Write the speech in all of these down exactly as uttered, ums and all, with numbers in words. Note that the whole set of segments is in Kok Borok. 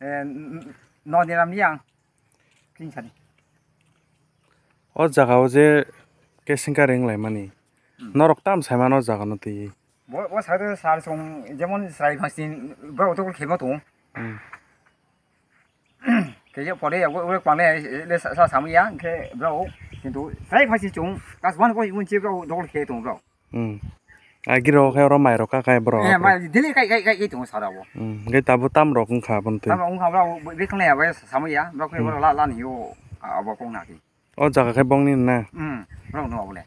Eh, n-, n-, noni ramni ang. Kinsani. O jaga o je kesingka ring laimani. Hmm. Norok tam saimano o jaga no twi. Bo, bo side o sar song jemon srai phasin bro to khemo to. Hmm. Kaya pore ya, ure pang le, le sa, sa samu ya, ke bro, kintu srai phasi chung, kas wan ko yun che bro, dol khe tong bro. Hmm. Agi ro khe oro mai ro ka kai bro. Eh, mai dili kai, kai, kai, kai tong sara bo. Hmm. Gai tabu tam rok wngkha bun twi. Tam wngkha bro, be khna ya, bai samu ya, bro khe bro la, la ni yo, abo kong na ki. O jaga khe bongni na? Hmm, bro no abo le.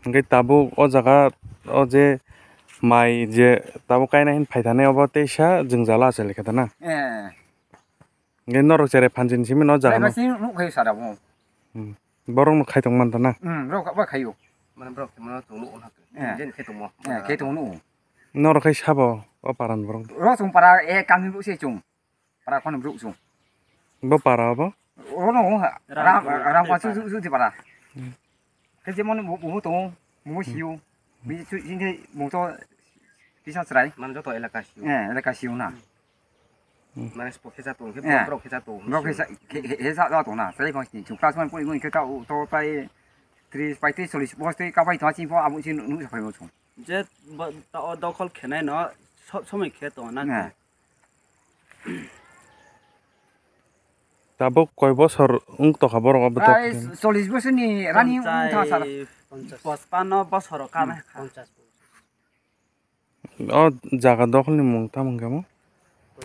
Hingke tabuk o jaga o je mai je tabuk kaina hin phaithani obo teisa jwngjala achai lekha da na? Eh. Hingke norok cherai phanjin simi no jaga no? Simi nuk khai sara bo. Hmm. Borok no khai tong man da na? Hmm, borok ba khaio. Mane borok mane tong nuk na. Eh. Jen khe tongmo. Eh, khe tong nuk. Norok khai sabo o paran borok. Rosung para e kami bu se chung. Para kono bruk chung. Bo para obo? Ono ram ram pa su su su para. Hmm. Ke jemon bu bu to bu siu. Bi su jing ke bu to tisa chrai. Man joto elaka siu. Eh, elaka siu na. Hmm. Mane spo khe sa tong khe, eh, bro khe sa tong. Bro khe sa, khe, khe, khe sa la tong na. Chrai ko ni chung class one pori ngi khe ka u to pai tris, pai tris, chollis, bos tei ka pai to ching pho abu ching nu sa phai bo chung. Je bo, ta o dokhol khenai no so-, somoi khe tong na. Eh. Tabuk koi bosor wng tokha borok obo? Prai tokha. Chollish bosorni running wng tha sir. Ponchas. Pochpanno bosor kama kha. Ponchas. O jaga dokholni mung tamo hwnkhe mo?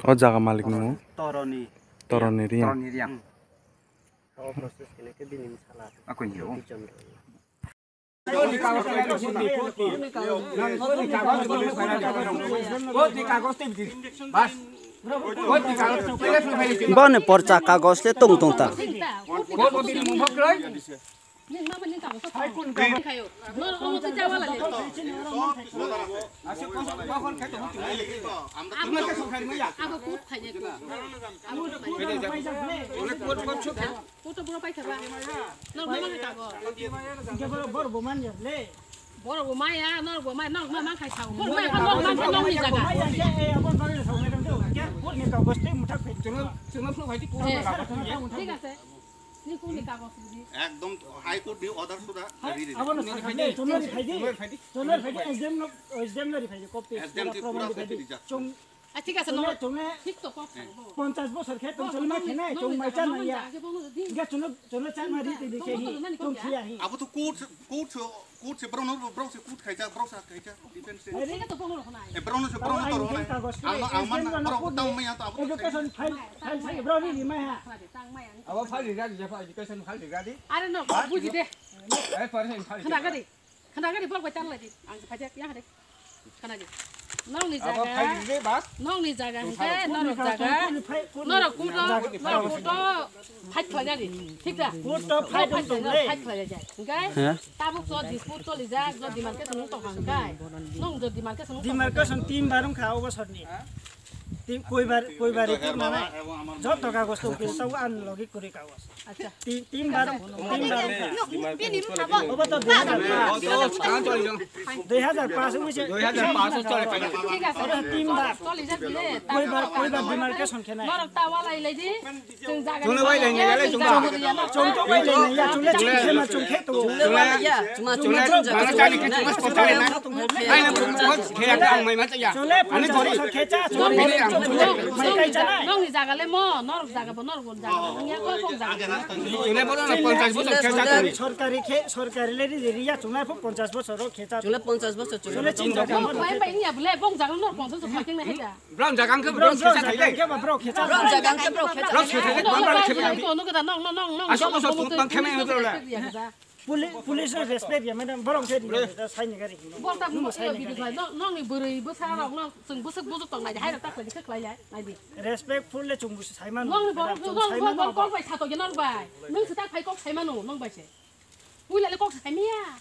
O jaga malikni mung? Toroni. Toroni Riya. Toroni Riya. Hmm. O process kene ke bini sala. Akon hiyo. Boni porcha kagos le tong tong ta. Photo buro paikha ba. Norok ma mangkha kago. Hingke borok, borok bo man ya le. Borok bo maya, norok bo maya, norok ma mangkha sao. Borok maya, norok mangkha, norok ni jaga. Maya, eh, eh, aboni bagwi sao, madam, do. Ke, court ni kagos tei muthak phai. Chwngno, chwngno phano phai di, court ni kagos. Eh, thik ase. Ni court ni kagos di. Ekdom High Court ni order suda ready. Abono phai di, chwngno phai di. Chwngno phai di, S D M no, S D M no ri phai di, copy. S D M pura, pura proman di phai di. Copy di ja. Chwng Ah, thik ase, chwngno, no, chwngno. Thik to kok sabo. Ponchas bosor khe tong chwngno khe nai, chwng mai cha nai ya. Hingke chwngno, chwngno cha ma ri twi di khe hi, chwng khiya hi. Abo to court, court, court se borok no, borok se court khaijak, borok sa khaijak, defense se. Thik to bono rok nai. E borok no se, borok no to rok nai. Ang, ang man, borok tang mai ya to abo to education file, file sai borok ni ri mai ha. Abo file ri ga di, education file ri ga di. Are no, buji de. Eh, file ri ga di. Khna gari borok bai tanglai di. Ang se phai jak ya de. Khna di. Nokni jaga. Nokni jaga hingke norok jaga. Norok kuto, norok kuto fight khlai di. Thik da? Kuto fight khlai di. Hingke tabuk so dispute choli jak, so demarcation tong hang kai. Nong so demarcation. Demarcation team barung kha obo sorni. Ti-, koibar, koibar report nanai. Joto kagos tong khe tabuk an logi kuri kagos. Acha. Ti-, team bar, team bar. Bini rupha bo. Obo to dui hajar paanch. Dui hajar paanch wngwi se. Dui hajar paanch chole paina. Thik ase. Obo team bar. Choli jak bile. Koibar, koibar demarcation khenai. Norok ta walai lai di. Chwng jaga. Chwng walai lai lai chwng. Chwng to walai lai ya, chwng le chwng khema chwng khe to. Chwng le walai ya. Chuma chuma chuma chuma chuma. Ai na ko khe ya ang mai ma cha ya. Ani gori. Khe cha. Bini ang. Nokni jaga le mo, norok jaga bo norok. Chwle bono na ponchas bosor khe cha tongni. Sorkari khe, sorkari le ri ri ya chwngna pho ponchas bosor ro khe cha. Chwle ponchas bosor chwle. Chwle chin jaga mo. Bai bai ya bole bong jaga no ponchas bosor khe na heda. Brown jaga ang khe brown khe cha thai le. Khe ba bro khe cha. Brown jaga ang khe bro khe cha. Brown khe thai le. Brown khe thai le. Ko no keda nong nong nong nong. Asok bosor tong tong khe me bro le. Puli-, police no respect ya, madam, borok se ri, sai ni gari. Bota bumo sai video khlai, no, nokni bwrwi bwsa rok no, chwng bwswk bwswk tong nai, hai rok ta khlai, khlai lai, nai di. Respectful le chwng bwswk sai mano. Nokni borok, madam, chwng nokni sai borok, mano borok ba. Kok bai sato ge nor bai. Nwng se ta phai kok sai mano, nong bai se. Puila le kok sai maya.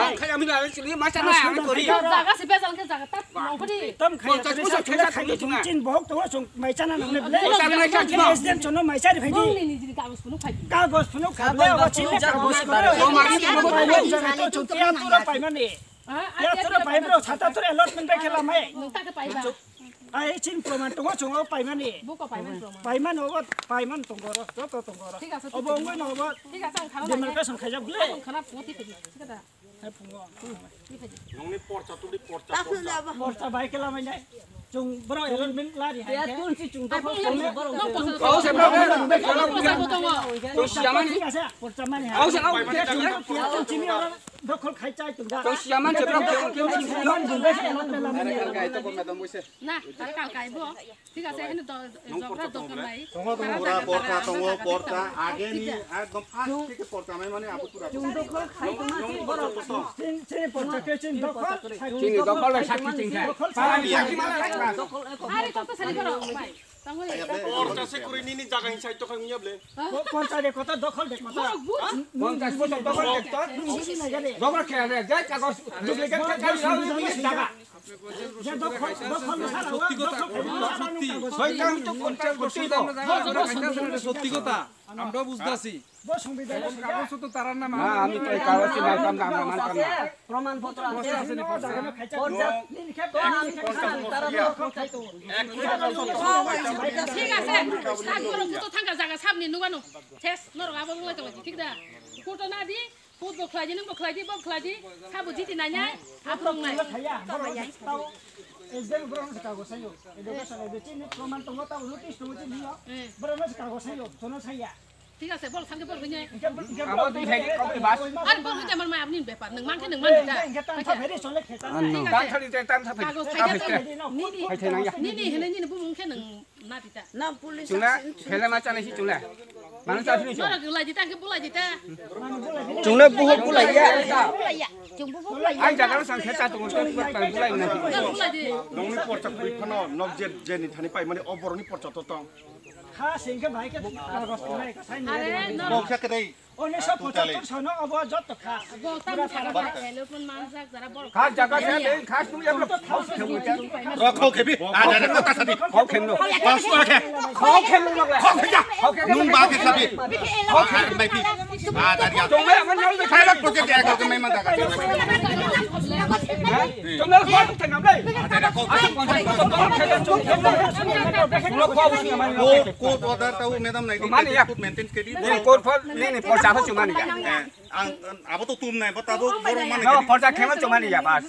Ang khai ami la chili ma chana ang kori. Jaga se bejal khe jaga ta nongkhori. Tam khai. Pon chas bosor khe khai chin bohok to chong mai chana nang le. Pon chas mai chana. S D M chono mai chari phai di. Nongni nijini kagos phunuk phai di. Kagos phunuk phai le o chili kagos phunuk. O mari phunuk phai le. Jaga to chong tiya tura pai mani. Ya tura pai bro, sata tura allotment bai khela mai. Nong ta khe pai ba. Ai chin proman tongo chungo paimani. Buko paiman proman. Paiman obo paiman tongo ro, joto tongo ro. Thik ase, obo thik ongoi ase. No obo. Thik ase, ang khana nai. Demarcation khaijak bile. Ang khana phuti phuti. Thik ase. Hai phungo. Nongni porcha tuli porcha. Porcha bai kela mai nai. Chung bro allotment lari hai. Ya tun si chung to. Kau se bro. Kau siamani. Porcha mani. Kau se kau. Chung chini oro dokhol khai chai tung da. Kau siaman se bro. Kau siaman bai allotment lari. Na, tara kal kaibo. Thik ase, heno do, jobra dokan nai. Tongo, tongo. Pura porcha, tongo, porcha. Ageni ekdom first theke porcha mai mane abo pura. Chung dokhol khai tongma si borok. Chin, chin porcha khe chin dokhol. Chini dokhol bai sakhi chingkha. Dokhol sakhi mane. Ari to to sali koro, bai. Tangoi. Porcha se kuri nini jaga hin side to khai unya ble. Porcha de kota dokhol de kota. Porcha kota dokhol de kota. Nini nai gade. Dokhol khe de, jai kagos duplicate khe kari jaga. সত্যি কথা, সত্যি। সত্যি কথা। আমরাও বুঝতেছি। না, আমি তো এই কাগজ মানতাম না, আমরা মানতাম না। প্রমাণপত্র আছে। প্রমাণ আছে নি, প্রমাণ? পর্যাপ্ত। তো আমি তারা তো ঠিক আছে। সাত বড় কত থাকা জায়গা সামনে নুগানো। শেষ, নরক আবার লাগে, ঠিক না? কোর্ট না দি, Food bo khlai di, nwng bo khlai di, bo khlai di, sabo jiti nai nai, aphuru nai. Thaya, borok tao exam borok se kago sayo. Education education ni proman tongo, tao notice tongo chini yo. Borok no se kago sayo, jono saya. Thik ase, bol thangke bol hwnye. Abo twi thai kok ni bas. Ar bol hwnye amar mai aboni bepar, nwng man khe nwng man di ta. Thik ase. Tan thari tan thari. Kago thai thai. Nini, nini hwnwi nini bumung khe nwng. Na pita. Na police Chuna, action. Khele ma chana si chuna. Mana cha sini. Nora gulai jita, ke bulai jita. Chuna buhok bulai ya. Bulai ya. Chung buhok bulai ya. Ai jaga sang khe cha tung, bulai na. Nora bulai di. Nongni porcha puri phano, nok je, je ni thani pai mani o boroni porcha to tong. Kha sing khe bai khe, kagos nai, sai ni. Are, nora. Boksa khe dai. Unisho pochottor sono obo jotto kha. Bo tam thara ba, hello, pon manjak jara bor. Kha jaga se le, kha tu ya. Rok khau khebi. A, da, da, kota sadi. Khau khem no. Pasu akhe. Khau khem no. Khau khem ja. Khau khem no. Nung ba khe sabi. Khau khem. Bai pi. A, da, ya. Tong ya man nol khe la project ya ko mai man da ka. Tong na khau khem no le. A, da, da, khau khem. Court order tau madam nai. Mani ya. Court maintain kedi. Court for nini porcha ho chumani ya. Ang, ang, abo to tum nai, bo tabuk borok mani. No, porcha khema chumani ya bas.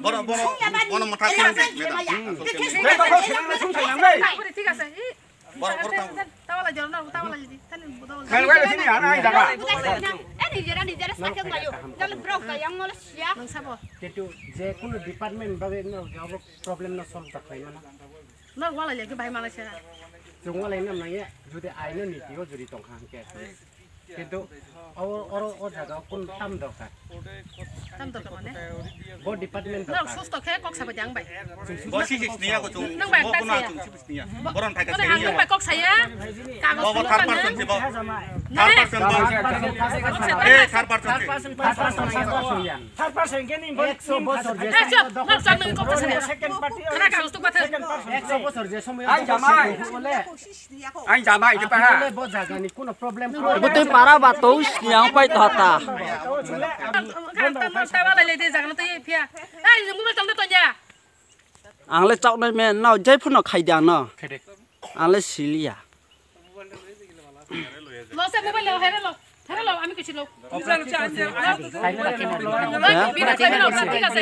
Borok, borok, bono motha khema, madam. Be to ko khema sum thai nang le. Thik ase. Borok, borok tang. Tawala jor na, tawala jidi. Tani tawala. Khel wai sini ana ai jaga. Eh, ni jera, ni jera sakhe mayo. Dal brok ka yang ngol sia. Nang sabo. Kintu je kono department babe no jabo problem no solve ta khlai mana. Nor wala le ke bai mala se. Chwng wala nam nang ya, jodi aino niti o jodi tong kha hwnkhe. Kintu o, oro, o jaga kun tam dorkar. Tam dorkar mane? Bo department dorkar. Nor susto khe kok sabai jang bai. Bo si si sniya ko chung. Nang bai bo tak kuna saya. Chung si sniya. Boron phai ka sniya. Nang bai kok saya. Bo, bo third person si bo. Third person bo. Eh, third person si. Third person. Third person ke ni bo. Ekso bosor je. Eh, chop. Nor chop nang kok saya. Second party. Kana ka ustuk patha. Ekso bosor je somoy. Ai jamai. Ai jamai ke pa. Bo jaga ni kuno problem. Bo tei para ba to sniya pai ta ta. Tawala le de jaga no tei phia. Ai mobile tong tong ya. Ang le choknai me no jai phano khai di ano. Ang le siliya. Lo se mobile lo, hera lo. Hera lo, ami kichi lo. Bina kami lo, thik ase.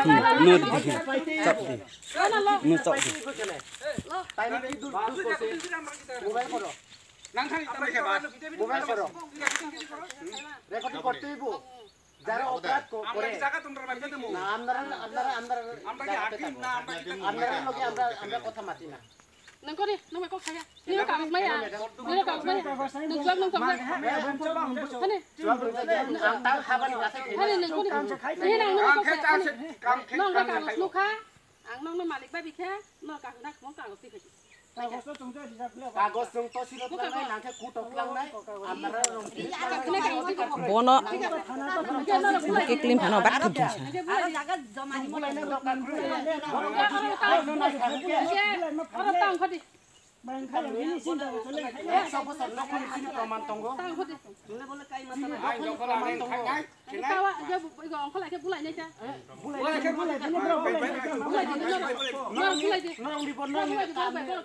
Hmm, no di. Chok di. No chok di. Mobile koro. Recording korte hoibo. যারা অপরাধ ক-, আমরা করে। কি জায়গা তোমরা বাড়িতে দেবো? না, আপনারা, আপনারা, আপনারা আমরা কি জায়গাতে আগে থাকবো। না, আমরা কি আপনারা লোকে আমরা, আমরা কথা মাতি না। Nang kori, nang mai kok saya. Nino kagus maya. Nino kagus maya. Nang jual nang kagus. Hane. জবাব দিতে চাই। আম তার খাবার কাছে খেয়ে Hane nang kori. Nino nang nang kok saya. Nang kagus nukha. Ang nang nang malik babi khe. Nang kagus nak mong kagus tikhe. Kagos nwng tosilok langnai, nangkhe kutok langnai, amara rong Bono kiklim phano bat thum thum sa. Ekso bosor nokhon chini proman tongo.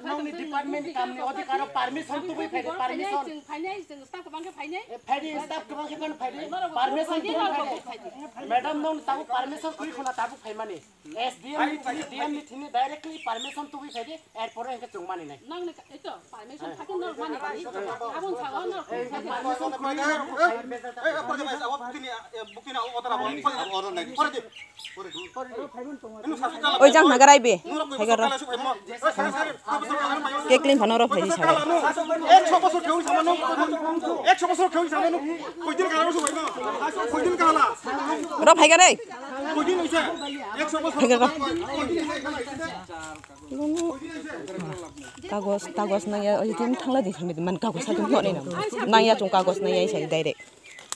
Nini department kamni odhikaro permission tubui phaidi, permission. Phaidi, staff kwbang khe phano phaidi. Permission tubui phaidi. Madam, nwng tabuk permission kwi khuna tabuk phaimani. S D M ni thini, D M ni thini directly permission tubui phaidi, erpore hwnkhe chwng mani nai. Nang ni, eto, permission thakhe nor mani bani. Abon sawa nor. Permission kwi khuna tabuk phaimani. Oi jang naga raibe. Haigar ro. Kekling phano ro phaidi sara. Ro phaigar oi. Phaigar ro. Kagos, kagos nangya, oi tin thangla di samit man kagos sa tum hone na. Nangya chung kagos nangya sai direct.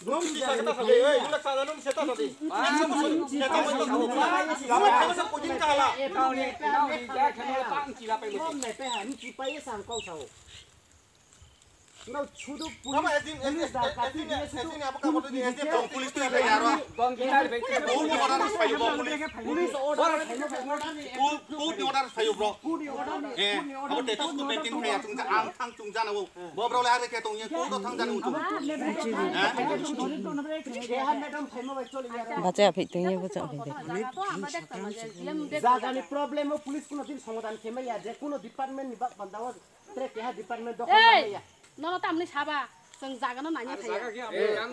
Nwng sisa khe ta sadi, ei, nwng sisa nwng seta sadi. Nwng seta sadi. Nwng khe sa kujin ka hala. Nwng sudu Mama, police, edin, edin, police da edin, kati edin, dia sudu edin apa kabar tu ni, edin police tu ya, ya, ya. Police order, police order, court, court ni order sayo, bro. Court ni order ni, eh, court ni order abo ni, status quo maintain khai ya, tung ja, ang thang tung ja na wo. Bo bro le are ke tong ye ko do thang jan utu. Bacha phai tong ye bacha phai de. Jagani problem o police kuno din somadhan khemaya je kuno department ni bak bandao tre keha department dokhol maya. Nono tamni saba, chwng jagano nanya phaiya.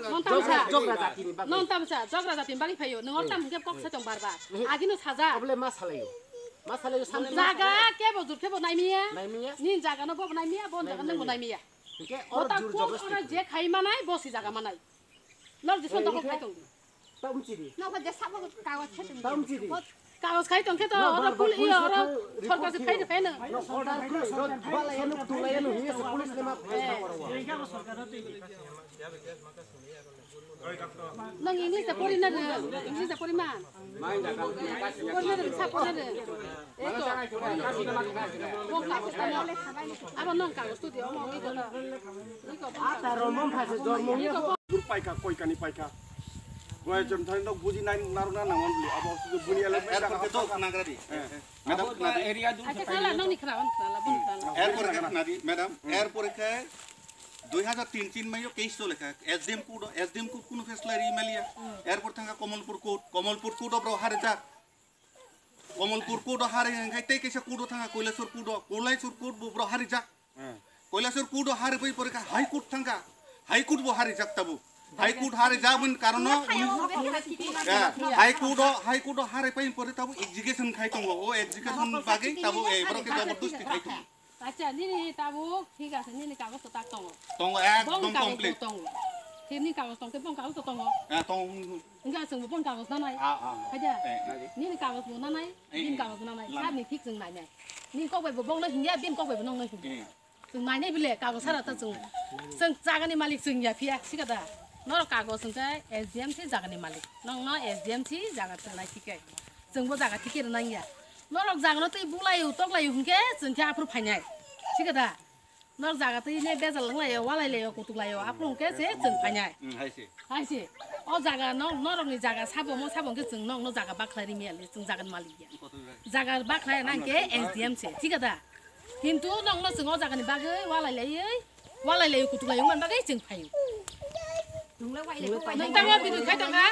Non tamsa, jogra jati ni bagwi. Non tamsa, jogra jati ni bagwi phaiyo. Nwng or tam hwnkhe kok sai tong bar bar. Agino saja. Abole ma salayo. Ma salayo samni. Jaga kebo jur kebo naimiya. Naimiya. Nin jagano bobo naimiya, bon jagano nangbo naimiya. Hingke oro jur jobos oro je khai manai, bosi jaga manai. Nor jison toko khai tong. Ta umchiri. Nokho je sabo kagoj khai tong. Ta umchiri. Kagoj khai tong khe to oro pul iyo oro sorkar se khai de khai no. Order kru so bala yanu tula yanu hiye se police lema. Nang English ta pori na de, English ta pori ma. Pori na de, sa pori na de. Eko. Abo nang kagos tu dia, omo iko ta. Iko. Ata romon phase jormo. Gur paikha, koi kani paikha. Goi jom thani dok buji nai naruna nang on bli. Abo su buni ele. Erpor khe to khna gradi. Madam khna di. Area du. Acha khala nang ni khna on khna la bun khna la. Erpor khe khna di, madam. Erpor khe dui hajar tin chin mayo case chole kha. S D M court, S D M court kuno faisla ri maliya. Erpor thanga Kamalpur court, Kamalpur court o bro harijak. Kamalpur court o hari hingkhai tei kaisa court o thanga Kailasor court o, Kailasor court bo bro harijak. Kailasor court o hari bai porikha High Court thangkha, High Court bo harijak tabuk. High Court harijak bini karono uni, eh, High Court o, High Court o hari pai pore tabuk execution khai tongo. O execution bagwi tabuk, eh, borok khe jobordosti khai tongo. Acha, nini tabuk thik ase, nini kagoj to tak tongo. Tongo, ekdom complete. Tongo. Thik ni kagoj tongte bong kagoj to tongo. Eh, tongo. Wngkha chwngbo boni kagoj nanai. Ah, ah. Haida? Eh, eh. Nini kagoj bo nanai, eh, bini kagoj bo nanai. Sir ni thik chwng nainai. Nini kok bai bo bongno hinya, bini kok bai bo nongno hinya. Eh. Chwng nainai bile, kagoj sara ta chwng. Chwng jagani malik chwng ya phiya, sikha da. Norok kagoj hwnkhe S D M si jagani malik. Nongno S D M si jaga chwng nai thik khe. Chwngbo jaga thik khe rwnai ya. Norok jagano tei bulaio, toklaio hwnkhe chwng khe aphuru phainai. Sikha da? Nor jaga twi ne bejal wng laio, walai laio, kutuk laio, aphuru hwnkhe se chwng phainai. Hmm, hai se. Hai se. O jaga no, norokni jaga sabo mo sabo hwnkhe chwng nokno jaga bakhlai ri maya le, chwng jaga ni malik ya. Jaga bakhlai na hwnkhe S D M se, thik da? Kintu nokno chwng o jaga ni bagwi walai laiwi, walai laiwi kutuk lai wng man bagwi chwng phaio. Nung tamo bini khai tongkha?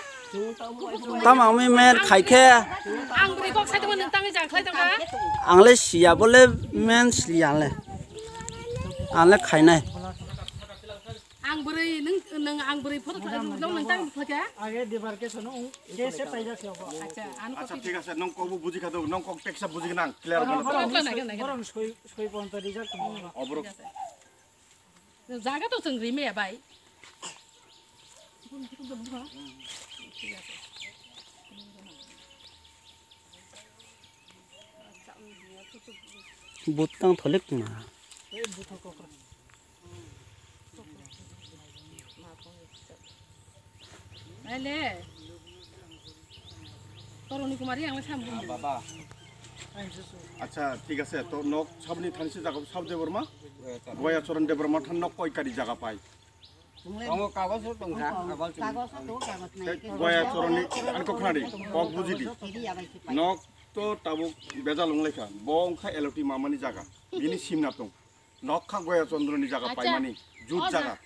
Tamo ami men khai khe. Ang bini kok sai tongma nung tangwi jang khlai tongkha? Ang le siya bole men siya le. Ang le khainai. Ang bwrwi nung, nung ang bwrwi photo khlai nung nung tang khlai kha? Age demarcation o case paijak se obo. Acha, ano acha, thik ase, nung kokbo buji kha do, nung kok teksa buji nang, clear. Borok soi, soi ponta rijak tong. Oborok. Jaga to chwng rimaya bai. Butang tholik ma. Ele. Toroni kumari ang sam. Ah, baba. Acha, thik ase. To nok sabni thansi jaga sab Debbarma? Goya Charan Debbarma than nok koi kari jaga pai? Tongo, kagoz o tongkha, kagoz o. Goya Charan ni, ani kok khnadi, kok bujidi. Nok to tabuk bejal wnglaikha. Bo wngkha L O T mamani jaga. Bini simna tong. Nok kha Goya Chandra ni jaga paimani. Jut jaga.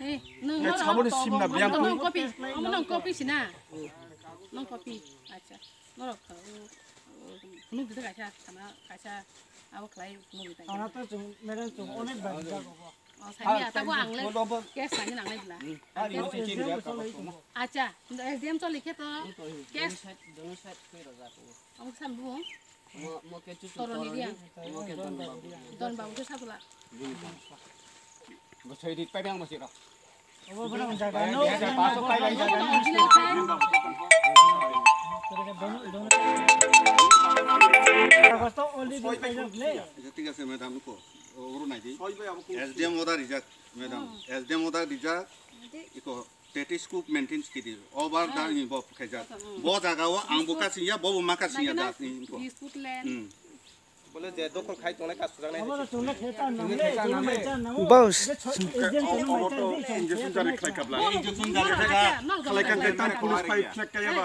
Saboni simna biyang tong. Nong kopi, nong kopi sina. Nong kopi. Acha. Norok kha, o, o, phunuk dita kaisa, sana kaisa, abo khlai phunuk dita. Sana to chwng, madam chwng, onek bar rijak obo. O, sani ya, tabo ang le case sani nang nai bla. Hmm. Case. Acha, S D M choli khe to case. Dono side, dono side koi rojak obo. Ang sam bu. Mo, mo ke chuchu toroni dia. Mo ke don babu. Don babu ke sabula. Bo soi di pai bang masih ro. Obo borok jaga no. Thik ase, madam, ko. Oro nai di. S D M order rijak, madam. S D M order rijak. Iko status quo maintain kidi. Over da ni bo khaijak. Bo jaga o ang bo kasing ya, bo bo ma kasing ya da ni ko. Dispute land. Hmm. Bole je dokhol khai tongnai ka sujaknai. Abo to chwngno khe cha nang le, chwngno mai cha nang. Boss. Injection jari khlai kabla. Injection jari khlai ka. Khlai ka khe tang police fight check kaya ba.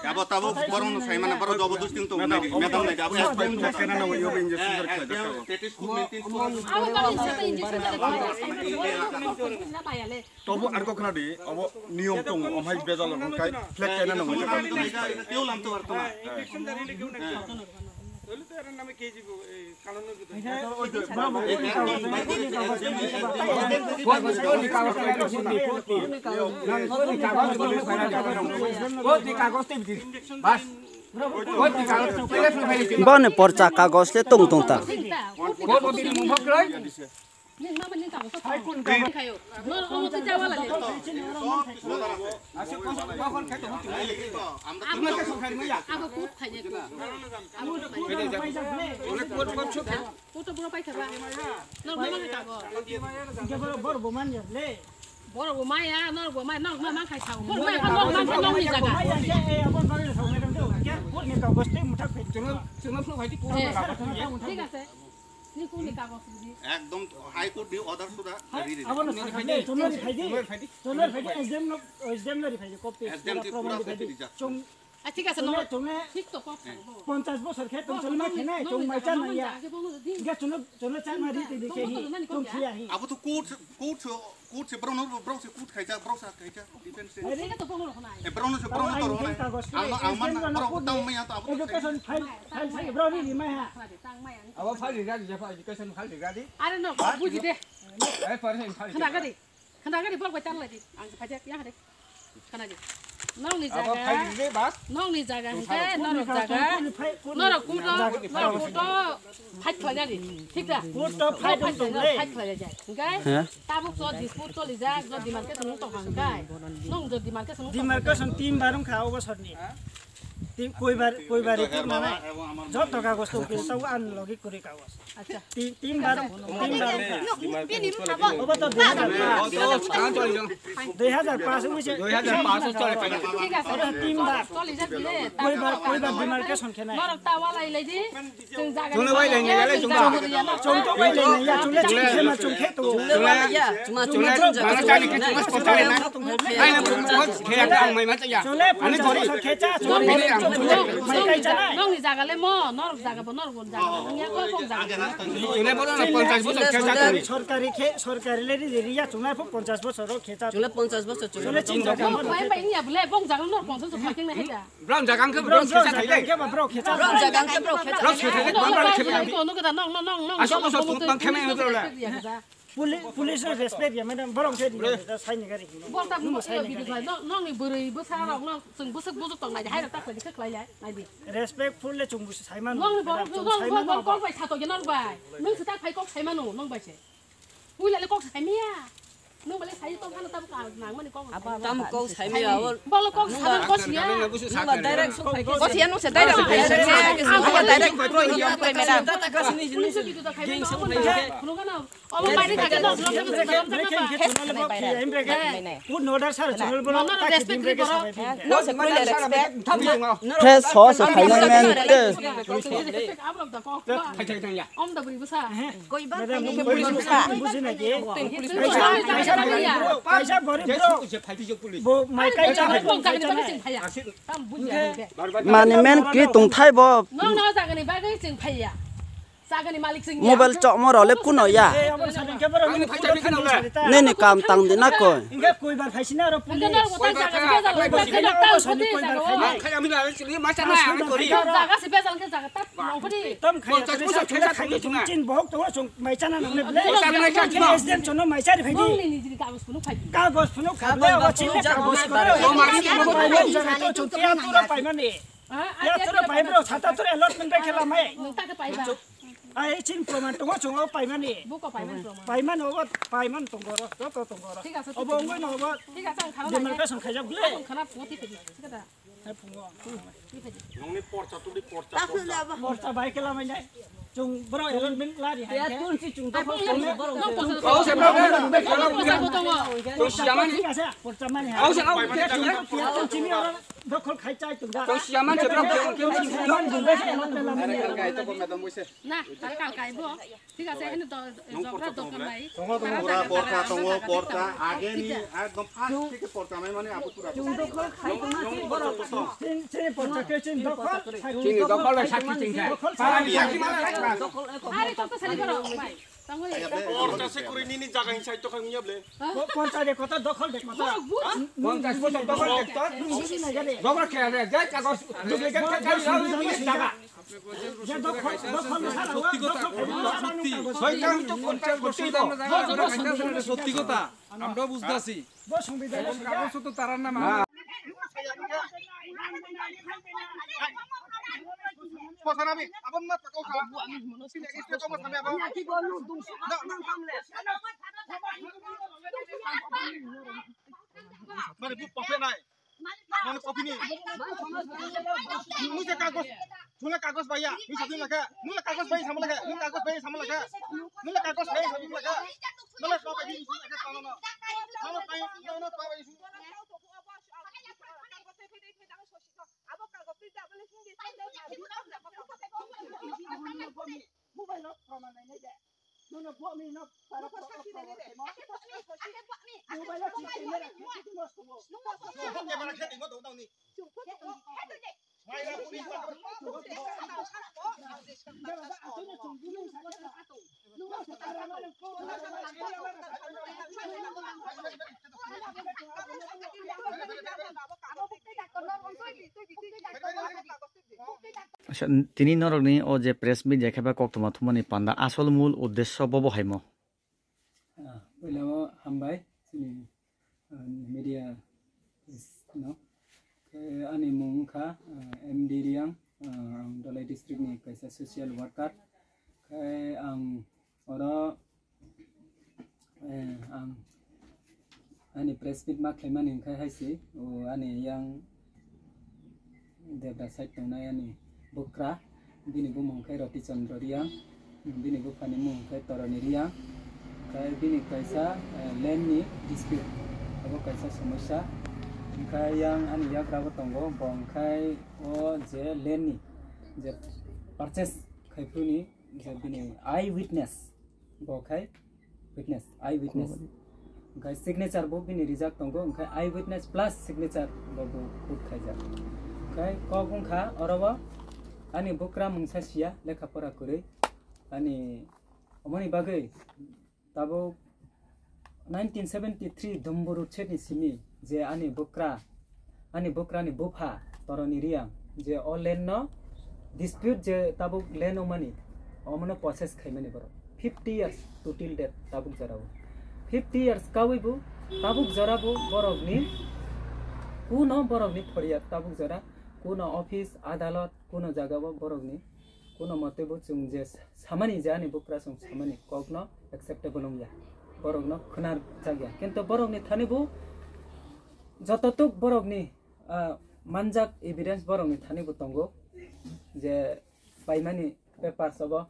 Abo tabo borong no sai mane borok jobo dusting tong nai, madam nai abo fight check kaya na, abo injection jari khlai ka. Tetis kuk ni tin kuk. Tobo ar kok khna di, abo niyom tong, omhai bejal rok kai flag kaina nang. Teo lam to ar tona. Boni porcha kagos le tong tong ta. Koto buro paikha ba. Nor mama kago. Boro bo manya, nor bo manya, nor mama khai sao. Boro manya, nor mama khai nor ni jaga. Thik ase. Ni kuni kagos ni? Ekdom High Court ni order suda. Abo no sakha de, chonori phai di. Chonori phai di, S D M no, S D M no ri phai di, copy. S D M ti pura copy rijak. Chung, ah, thik ase, no. Chung, thik to kok. Ponchas bosor khe tong chonma khenai, chung mai chan ya. Ge chung, chung chan ma ri ti dikhe hi, chung khiya hi. Abo to court, court Court se borok no, borok se court khaijak, borok sa khaijak, defense se. Borok no se, borok no toro nai. Ang, ang man, borok tamo maya to abo education file, file sa borok ni mai ha. Abo file rijak, rijak, education file rijak di. Are no, buji de. Ai, file rijak. Khna gari, khna gari borok bai tanglai di. Ang khaijak ya de. Khna di. Nokni jaga, nokni jaga hingke norok jaga, norok kuto, norok kuto. Fight khlainani, thik da? Court o fight wng tong le. Fight khlainani. Hingke tabuk so dispute cholijak, so demarcation wng tong kha hingke. Nung so demarcation wng tong kha. Demarcation team barong kha o bosor ni. Tin, koibar, koibar report nanai. Joto kagoj tong khe tau an logi kuri kagoj. Acha. Tin, tin bar, tin bar. Bini mukha bo. Obo to dui hajar paanch. Dui hajar paanch wngwi se. Dui hajar paanch chole. Thik ase. Obo tin bar. Chole jak bile. Koibar, koibar demarcation khe nai. Norok ta walai lai di. Chwng jaga ni. Chwng walai lai nai, chwng jaga ni. Chwng to walai nai, ya, chwng le chwng khe ma chwng khe to. Chwng le ya. Chwng le chwng jaga. Chwng le chwng jaga. Ai na buat khe ya ang mai ma ya. Ani gori. Nongni jaga le mo, norok jaga bo, norok bo jaga bo, wngya kok kok jaga. Chwng le bono ponchash bochor khe cha tongni. Sorkari khe, sorkari le ri ri ya chwng le ponchash bochor ro khe cha. Chwng le ponchash bochor chwng le chwng jaga. Bai bai ya bole, bong jaga norok ponchash bochor khe na heda. Bro jaga ang khe bro khe cha thai le. Bro jaga ang khe bro khe cha. Bro khe thai le, bro khe thai le. Kono khe da nong nong nong nong. Asok bochor tong tang khe na bro le. Puli-, police no respect ya, madam, borok se di, da sai ni gari. Bol tak mo sai ni gari. No, no ni bwrwi bwsa rok no, chwng bwswk bwswk tong nai, hai rok tak khlai di, khlai lai, nai di. Respectful le chwng bwswk sai mano. Nong ni borok, madam, chwng nong, sai nong, mano. Nong kok bai sato ya nong bai. Nung se tak phai kok sai mano, nong bai se. Pui lai le kok sai maya. Nung bai le sai tong khana tab ka nang mani kok. Tam kok sai maya, abo. Bol kok sai kok ya. Nung ba direct sok phai kok. Kok ya nung se direct phai. Nung ba direct phai, madam. Nung se video ta khai mano. Nung kana Obo bari thake dos lok thake dos lok thake. Put noda sar chunul bolo. Respect kri boro. No se koi le respect. Fresh ho se khai nai men te. Respect abrok da kok. Om da buri busa. Koi ba khai nai buri busa. Buji na ki. Kaisa gorib bro. Bo mai kai cha. Tam buji. Mani men kri tong thai bo. No no jagani bagwi chwng phaiya. Jagani malik chwng ya. Mobile chokma rok le kuno ya. Nini kam tang di na koi. Hingke koi bar phaisina aro puli. Hingke norok bo tak jaga se bejal lai, tak jaga se bejal lai. Ang khai ami la chili ma chana ami kori. Jaga se bejal hingke jaga tak nongkhori. Tam khai. Ponchas bosor khe sa thangwi chwng chin bohok tongo chwng mai chana nang le. Mai chana nang le. President chono mai chari phaidi. Nongni nijini kagos phunuk phaidi. Kagos phunuk khabe abo chini kagos phunuk. Jaga to chwng tiya tura paimani. Ya tura pai bro, sata tura allotment bai khela mai. Nung tak pai ba. Ai chin proman tongo chungo paimani. Buko paiman proman. Paiman obo paiman tongoro, joto tongoro. Thik ase, obo thik ongoi ase. No obo. Thik ase, ang khana. Demarcation khaijak bile. Ang khana pungo thik ase, thik ase. Hai pungo. Nongni porcha tuli porcha. Porcha bai khela mai nai. Chung bro allotment lari hai. Ya tun si chung to. Kau se bro. Porcha mani. Kau se kau. Chini oro. Dokhol khai chai tong da. Tong siya man se bro. Lon bung be se lon be lam. Na, ta kal kai bo. Thik ase, heno do, jobra dokon bai. Tongo, tongo, pura porta, tongo, porta. Age ni ekdom first theke porta mai mane apo pura. Chung dokhol khai tong ma se borok. Chin, chin porta ke chin dokhol. Chini dokhol bai sakhi ching khai. Para ni sakhi mala rakha. Are to sali borok bai. Porcha se kuri nini jaga hin side to khai muya ble. Porcha de kota dokhol de kota. Porcha se kota dokhol de kota. Dokhol khe re, jai kagos duplicate khe kari rao ni jaga. Je dokhol, dokhol na sara wa, dokhol khe sara nung kagos. Hoi kam to porcha koti do. Sotthi kotha, amra bujhdachi. Bo songbidhan. Kagoz to tarar nam. Bosana mi, abon ma takau khala. Sini, sini, kau bosana mi, abon. Mane bu pape nai. Mane kopi ni. Mui se kagos. Mula kagos bhaiya, mui sabin laka. Mula kagos bhai sama laka. Mula kagos bhai sama laka. Mula kagos bhai sama laka. Mula kagos bhai sama laka. Mula kagos bhai sama laka. Mobile no proman nai nai de. Nono bo mi no para para para. Mobile no chini nera kiti mas ko. Camera khe timo dong dong ni. Acha, tini norokni o je press meet ya khe ba koktwma thumani panda asol mul uddesyo bo bo haimo. Ah, puila o hambai chini, ah, media no. Khe ani mung wngkha, ah, M D Riang, ah, ang Dholai district ni kaisa social worker. Khe ang oro, eh, ang ani press meet ma khlaimani hwnkhe hai se, o ani yang Debra side tongnai ani bukra, bini bumung khe Roti Chandra Riang, bini buphani mung khe Toroni Riang. Khe bini kaisa, eh, land ni dispute, abo kaisa somosya. Hwnkhe yang ani yagra bo tongo, bo hwnkhe o je land ni je purchase khaiphuru ni je bini eye witness, bo khai witness, eye witness. Onkhe signature bo bini rijak tongo, onkhe eye witness plus signature bo bo put khaijak. Onkhe kok wngkha oro o ani bukra mungsa siya, lekha pora kwrwi. Ani omoni bagwi tabuk nineteen seventy three Domburu Chetni simi je ani bukra, ani bukrani bupha Toroni Riang je o land no dispute je tabuk land wngmani, omono possess khaimani borok. Fifty years to till date tabuk jora o. Fifty years kawi bo tabuk jora bo borokni kuno borokni phoriya tabuk jora kuno office, adalot, kuno jaga o borokni kuno mote bo chwng je samani je ani bukra chwng samani kokno acceptable wngya, borokno khwna chakya. Kintu borokni thani bo jototuk borokni, ah, manjak evidence borokni thani bo tongo je paimani papers obo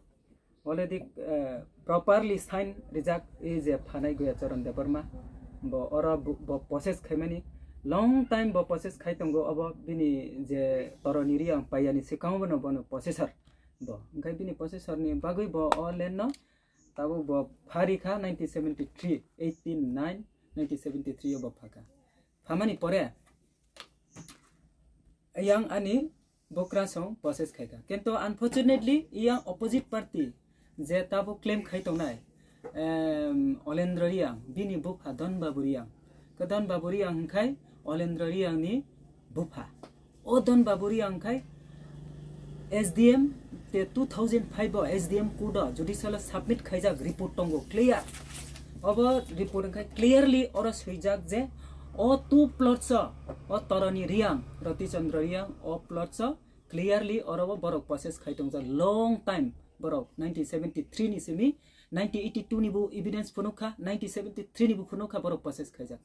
already, eh, properly sign rijak, e je phanai Guyacharan Debbarma, bo oro bo, bo possess khaimani long time bo possess khai tongo. Obo bini je Toroni Riang paiyani swkango bono bono possessor bo, hwnkhe bini possessor ni bagwi bo o land no tabuk bo phari kha nineteen seventy three, eighteen nine, nineteen seventy three o bo phakha. Phamani pore yang ani bokra song possess khaikha. Kintu unfortunately yang opposite party je tabuk claim khai tongnai, em, Olendra Riang, bini bupha Don Babu Riang. Khe Don Babu Riang hwnkhe Olendra Riang ni bupha. O Don Babu Riang hwnkhe S D M te two thousand five o S D M court o judicial o submit khaijak report tongo clear. Obo report hwnkhe clearly oro swijak je o two plots o, o Toroni Riang, Roti Chandra Riang, o plots o clearly oro bo borok possess khai tongjak long time, borok nineteen seventy three ni simi, nineteen eighty two ni bo evidence phunukha, nineteen seventy three ni bo phunukha borok possess khaijak.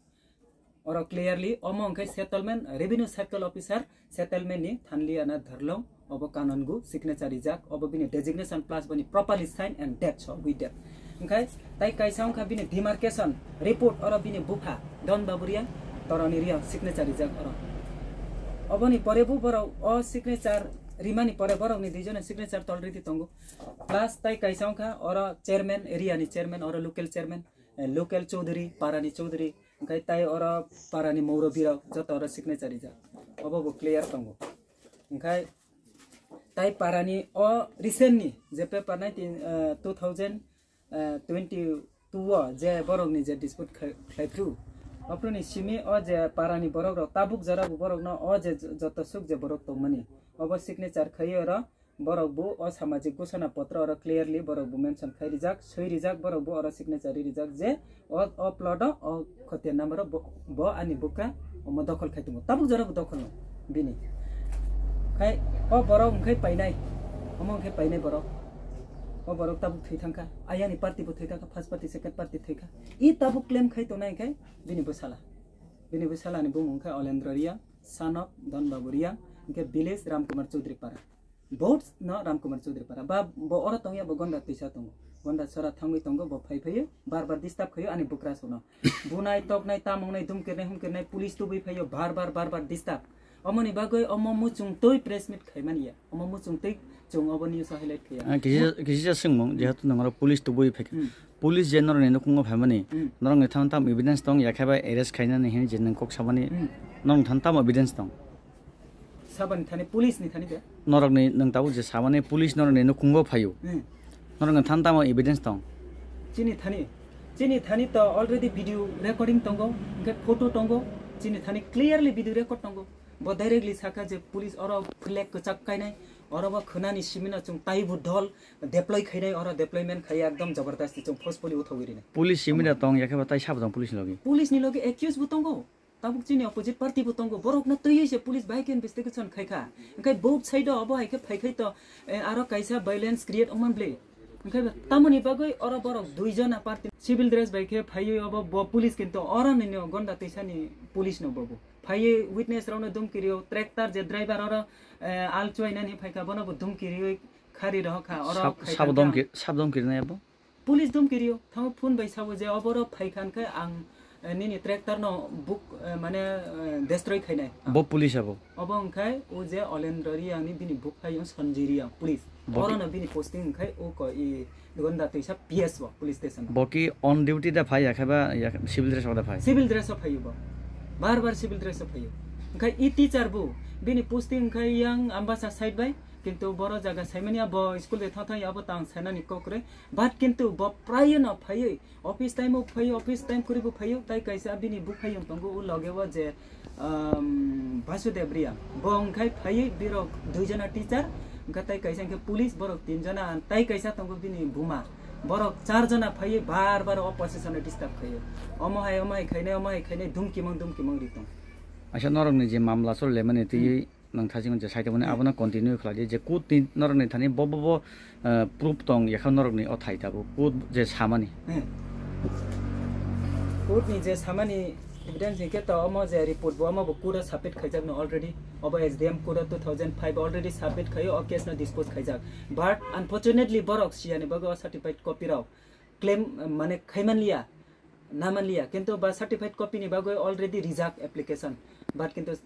Oro clearly omo hwnkhe settlement, revenue circle officer settlement ni Thanliana Dharlong, obo Kanongu signature rijak, obo bini designation plus boni properly sign and date so with date. Hwnkhe tai kaisa wngkha bini demarcation report, oro bini bupha Don Babu Riang, Toroni Riang signature rijak oro. Oboni pore bo borok o signature rimani pore borokni duijona signature tolridi tongo. Plus tai kaisa wngkha oro chairman, area ni chairman, oro local chairman, eh, local chowdhury, para ni chowdhury, hwnkhe tai oro para ni mourobi rok joto oro signature rijak. Obo bo clear tongo. Hwnkhe tai para ni o recent ni je paper nineteen, eh, two thousand, eh, twenty two o je borok ni je dispute khai-, khlaiphru, ophru ni simi o je para ni borok rok tabuk jora bo borok no o je j-, joto suk je borok tongmani obo signature khaiwi oro borok bo o samajik ghosona potro oro clearly borok bo mention khai rijak, swi rijak, borok bo oro signature ri rijak je o, o plot o, o khotiya number o bo, bo ani bukra omo dokhol khai tongo. Tabuk jora bo dokhol no bini. Khai o borok hwnkhe painai, omo hwnkhe painai borok. O borok tabuk thwi thangkha, ayani party bo thwi thangkha, first party, second party thwi kha. I tabuk claim khai tongnai hwnkhe bini bwsala. Bini bwsala ni bumung hwnkhe Olendra Riang, son of Don Babu Riang, hwnkhe village Ramkumar Chaudhary Para. Vote no Ramkumar Chaudhary Para. Ba bo oro tongya, bo gonda twisa tongo. Gonda sora thangwi tongo, bo phai phaio, bar bar disturb khaio ani bukra sono. Bunai, toknai, tamungnai, dumkirnai, humkirnai, police tubui phaio, bar bar, bar bar disturb. Omoni bagwi omo muchung twi press meet khaimani ya. Omo muchung twi chwng obo news o highlight khaiya. Ah, kisi, kisi swngmung, jehetu nangro police tubui phaikha. Hmm. Police je norokni nukhungo phaimani, Hmm. norokni thang tam evidence tong, yakhe bai arrest khainani hini je nang kok samani, Hmm. norokni thang tam evidence tong. Sabani thani, police ni thani de? Norokni, nwng tabuk je samani police norokni nukhungo phaio. Hmm. Norokni thani tamo evidence tong? Chini thani, chini thani to already video recording tongo, hwnkhe photo tongo, chini thani clearly video record tongo. Bo directly sakha je police oro flag kwchak kainai, oro bo khwnani simino chwng taibo dol deploy khainai, oro deployment khai ekdom jabardasti chwng forcefully uthogwi rinai. Police simino tong, yakhe bo tai sabo tong police ni logi? Police ni logi accused bo tongo. Tabuk chini opposite party bo tongo, borok no twiwi se police bai khe investigation khai kha. Hwnkhe both side o obo hai khe phai khai to, eh, aro kaisa violence create wngman ble. Hwnkhe tamoni bagwi oro borok dui jona party civil dress bai khe phaiwi obo bo police, kintu oro nini o gonda twisa ni police no bobo. Phaiwi witness rokno dumki rio, tractor je driver oro, eh, al chuainani phaikha, bono bo dumki riwi khari rohor kha, oro sab, khaikha sab kha. Domki, sab domki rinai abo? Police dumki rio, thango phone bai sabo je oboro phaikha hwnkhe ang, eh, nini tractor no buk, eh, mane, eh, destroy khainai. Bo police abo? Obo hwnkhe o je Olendra Reang ni bini buphai o Sanjay Reang, police. Bo ki- Orono bini posting hwnkhe o ko i Gonda Twisa P S o, police station o. Bo ki on duty da phai, ya khe ba, ya khe civil dress o da phai? Civil dress o phaiyo bo. Bar bar civil dress o phaiyo. Hwnkhe i teacher bo, bini posting hwnkhe yang Ambasa side bai, kintu boro jaga saimani abo school de thang thang ya abo tang sainani kok re. But kintu bo prayo no phaiwi, office time o phaiwi, office time kwrwi bo phaiwi, tai kaisa bini buphai wng tongo o loge o je, um, Basudev Reang. Bo wngkhai phaiwi birok dui jona teacher, wngkha tai kaisa wngkhe police, borok tin jona, tai kaisa tongo bini buma. Borok char jona phaiwi bar bar o position o disturb khaio. Omo hai, omo hai khainai, omo hai khainai, dumkimang, dumkimang ri tong. Aisa norokni je mamla choli lemani twi Hmm. Nang thajingo je side mani Hmm. abono continue khlai di je court ni norokni thani bo, bo, bo, eh, proof tong yakha norokni o thai tabuk court je samani. Hmm. Court ni je samani evidence ni khe to omo je report bo omo bo court o submit khaijak no already. Obo S D M court o two thousand five already submit khaio, o case no dispose khaijak. But unfortunately borok siya ni bagwi o certified copy rok claim, eh, mane khaimanliya. Namanliya, kintu ba certified copy ni bagwi already rijak application, but kintu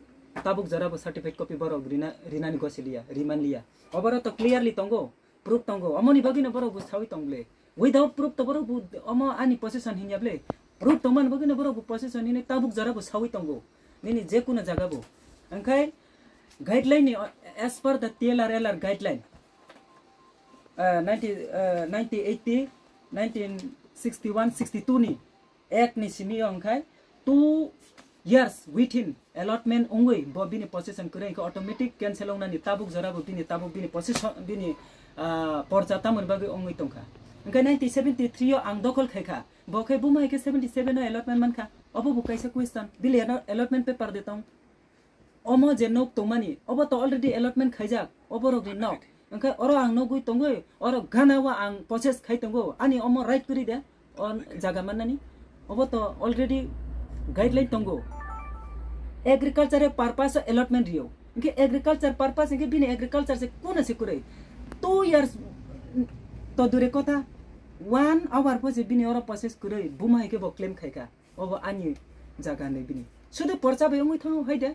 tabuk jora bo certified copy borok rina, rinani gosiliya, rimanliya. Oboro to clearly tongo, proof tongo, omoni bagwino borok bo sawi tong ble. Without proof to borok bo omo ani possession hinya ble. Proof tongmani bagwino borok bo possession hinwi tabuk jora bo sawi tongo. Nini je kuno jaga bo. Hwnkhe guideline ni, as per the T L R L R guideline, uh, ninety, uh, nineteen eighty, nineteen sixty-one, sixty-two ni Act ni simi o hwnkhe two years within allotment wngwi bo bini possession kwrwi hwnkhe automatic cancel wngnani tabuk jora bo bini tabuk bini possession bini, ah, porcha tamoni bagwi wngwi tongkha. Hwnkhe nineteen seventy-three o ang dokhol khaikha, bo khe buma hai khe seventy-seven o allotment mankha, obo bo kaisa question, bili ano allotment paper de tong. Omo je nok tongmani, obo to already allotment khaijak, oborokni nok. Hwnkhe oro ang nogwi tongwi, oro gana o ang possess khai tongo, ani omo right kwrwi de, o jaga mannani. Obo to already guideline tongo. Agriculture purpose o allotment rio. Hwnkhe agriculture purpose hwnkhe bini agriculture se kuna se kwrwi. Two years to dure kotha, one hour pho se bini oro possess kwrwi, buma hai khe bo claim khaikha. Obo ani jaga hinwi bini. Sudu porcha bai wngwi thango hai de.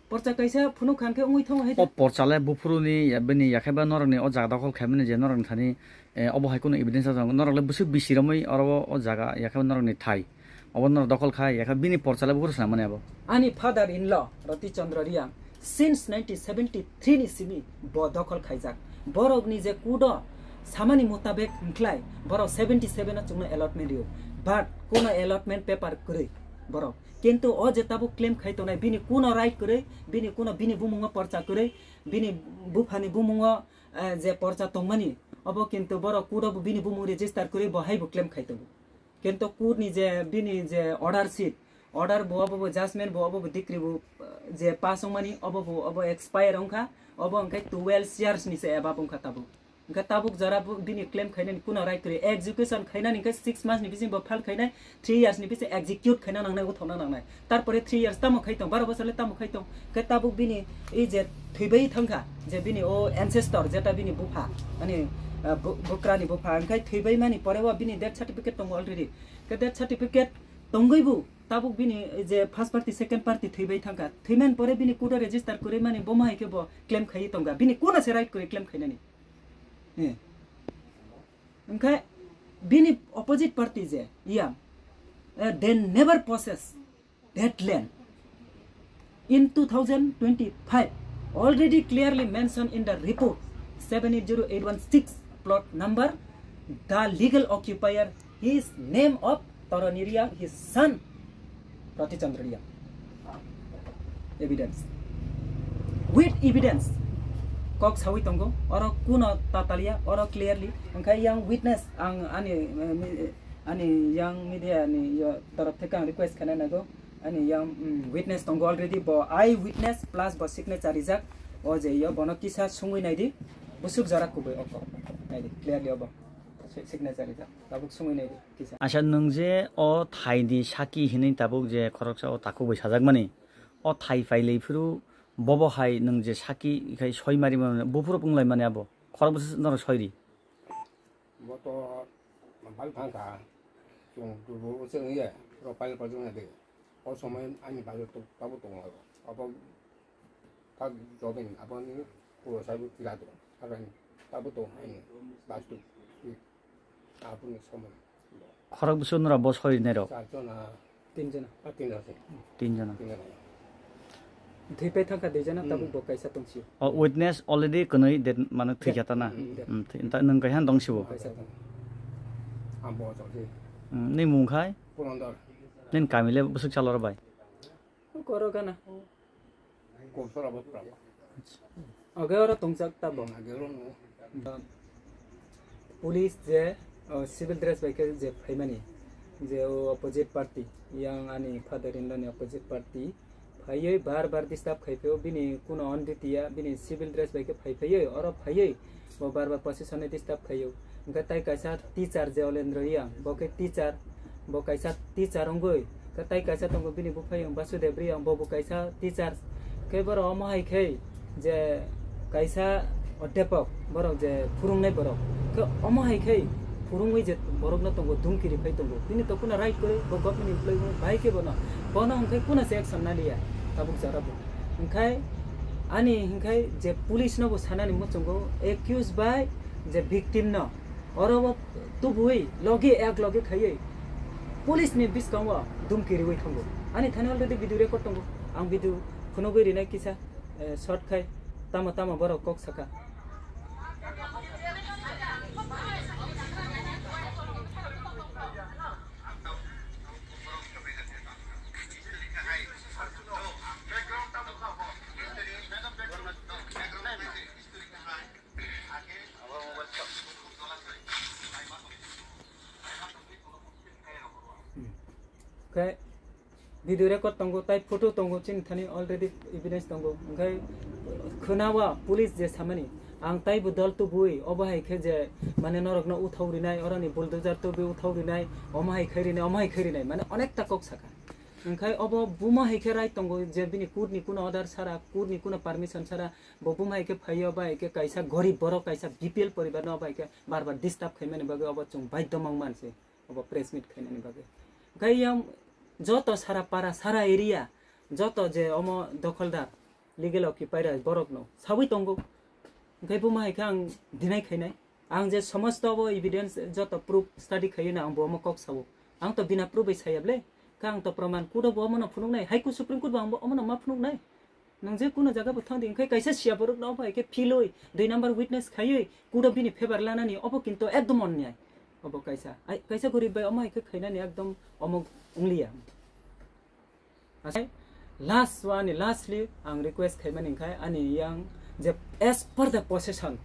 Porcha kaisa phunuk khan khe wngwi thango hai de. O porcha le buphuruni ya bini yakheba norokni o jaga dokhol khaimani je norokni thani, eh, obo hai kheno evidence tongo. Norok le bwswk bisi romwi oro o jaga yakheba norokni thai. Obo norok dokhol khai yakhe bini porcha le buphuru swnam mani abo. Ani father in law Roti Chandra Reang since nineteen seventy-three ni simi bo dokhol khaijak. Borokni je kudo samani mutabek hwnkhlai borok seventy seven o chwngno allotment rio, but kuno allotment paper kwrwi borok. Kintu o je tabuk claim khai tongnai bini kuno right kwrwi, bini kuno bini bumungo porcha kwrwi, bini buphani bumungo, eh, je porcha tongmani obo kintu borok kudo bo bini bumung register kwrwi bo hai bo claim khai tongo. Kintu court ni je bini je order sheet, order bo obo bo judgment bo obo bo decree bo, eh, je pass wngmani obo bo obo expire wngkha, obo hwnkhe twelve years ni se above wngkha tabuk. Hwnkhe tabuk jora bo bini claim khainani kuno right kwrwi, execution khainani hwnkhe six months ni bising bo file khainai, three years ni bising execute khaina nangnai, uthokna nangnai. Tarpore three years tamo khai tong, baro bosor le tamo khai tong. Khe tabuk bini ei je thwibai thangkha, je bini o ancestor, jeta bini bupha, ani, ah, bu-, bukrani bupha, hwnkhe thwibai mani pore o bini death certificate tongo already. Khe death certificate tongwi bo tabuk bini ei je first party, second party thwibai thangkha. Thwimani pore bini court o register kwrwi mani bo ma hai khe bo claim khaiwi tongkha. Bini kuna se right kwrwi claim khainani. Eh. Hwnkhe bini opposite party je, iya, eh, they never possess that land. In two thousand twenty-five, already clearly mentioned in the report seven eight zero eight one six, plot number, the legal occupier, his name of Tarani Reang, his son Roti Chandra Reang. Evidence. With evidence. Kok sawi tongo, oro kuno tatalia, oro clearly. Hwnkhe yang witness, ang ani, eh, mi-, ani yang media ni yo torop theke ang request khaina nago. Ani yang, mm, witness tongo already, bo eye witness plus bo signature rijak. O je yo bono kisa sungwi naidi, busuk jora kubui oko. Naidi, clearly obo. Si-, signature rijak. Tabuk sungwi naidi. Acha, nwng je o thaini saki hinwi tabuk je khoroksa o takhuk bai sajakmani, O thai pailai phuru bobo hai nwng je saki khai soi mari mano, buphuru pung lai mani abo. Khorok bwswk norok soi ri. Bo to bal thangkha, chwng dubu chwng ye, ro pal pal jong de. O somoi ani bajo to tabu tong abo. Abo ta jobin, abo ni puro sabu tila do. Agan tabu tong ani bastu. Abo ni somoi. Khorok bwswk nora bo soi rinai rok? Char jona. Tin jona. Ah, tin jona. Tin jona. Tin jona. Thwi pai thangkha dui jona, hmm, tabuk bo kaisa tongsi. O witness already kwnwi det mano thwi kha ta na. Hmm, hmm. Hmm, thwi, ta nwng kaisa tongsi bo. Kaisa tong. Ang bo chongsi. Hmm, ni mung khai? Purandar. Nin kami le bwswk chalor bai? Koro gana. Kosora bo pra. Age oro tongjak tabo. Hmm, age oro no. Police je, o, civil dress bai khe je phaimani, je o opposite party, yang ani father in law ni opposite party phaiwi bar bar disturb khai phio, bini kuno on duty ya, bini civil dress bai khe phai phaiwi, oro phaiwi bo bar bar position ni disturb khaio. Hwnkhe tai kaisa teacher je Olendro yang, bo khe teacher, bo kaisa teacher wngwi, khe tai kaisa tongo bini buphai yang Basudev Reang, bo bo kaisa teacher. Khe borok omo hai khe je kaisa odhepok, borok je phurungnai borok, khe omo hai khe phurungwi je borokno tongo, dumkiri phai tongo. Bini to kuna right kwrwi, bo government employee bo bai khe bono, bono hwnkhe kuna se action naliya tabuk jora bo. Hwnkhe ani hwnkhe je police no bo sanani muchungo, accused bai je victim no, oro bo tubui logi ek logi khaiwi police ni bwskango dumkiriwi thango. Ani thani already video record tongo. Ang video phunugwi rinai kisa, eh, short khai tamo tamo borok kok saka. Khe video record tongo, tai photo tongo, chini thani already evidence tongo. Hwnkhe khwnawa police je samani, ang taibo dol tubui, obo hai khe je mane norokno uthau rinai, oroni bulldozer tubui uthau rinai, omo hai khai rinai, omo hai khai rinai, mane onekta kok saka. Hwnkhe obo buma hai khe right tongo je bini court ni kuno order sara, court ni kuno permission sara, bo buma hai khe phaio, bai khe kaisa gorib borok, kaisa B P L poribar no bai khe bar bar disturb khaimani bagwi obo chwng baidhyo mang manse. Obo press meet khainani bagwi. Hwnkhe yang joto sara para, sara area, joto je omo dokholdar, legal occupier borokno sawi tongo. Hwnkhe buma hai khe ang deny khainai. Ang je somosto obo evidence joto proof study khaiwi no ang bo omo kok sao. Ang to bina proof bai saya ble. Khe ang to proman court o bo omono phunuknai, High Court, Supreme Court bo ang bo omono ma phunuknai. Nwng je kuno jaga bo thang di, hwnkhe kaisa siya borok no omo hai khe philwi, dui number witness khaiwi, court o bini favor lanani, obo kinto ekdom onyai. Obo kaisa, ai, kaisa gorib bai omo hai khe khainani ekdom omo wngliya. Asai last o ani lastly ang request khaimani hwnkhe ani yang je as per the possession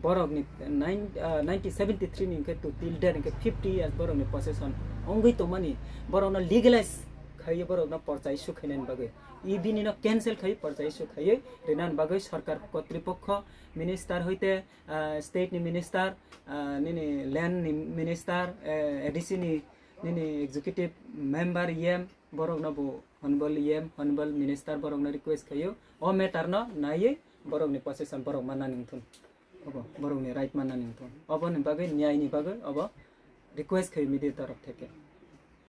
borok ni nine, ah, nineteen seventy three ni hwnkhe to till date hwnkhe fifty years borok ni possession ongwi tongmani, borok no legalize khaiwi borok no porchai su khainani bagwi. E bini no cancel khai porchai issue khaiwi rinani bagwi sarkar kotripokho minister hoite, ah, state ni minister, ah, nini land ni minister, eh, A D C ni nini executive member E M borok no bo honorable E M, honorable minister borok no request khaio o matter no naiwi borok ni possession borok manna ningthun. Obo borok ni right manna ningthun. Obo ni bagwi nyai ni bagwi obo request khaio media torof theke.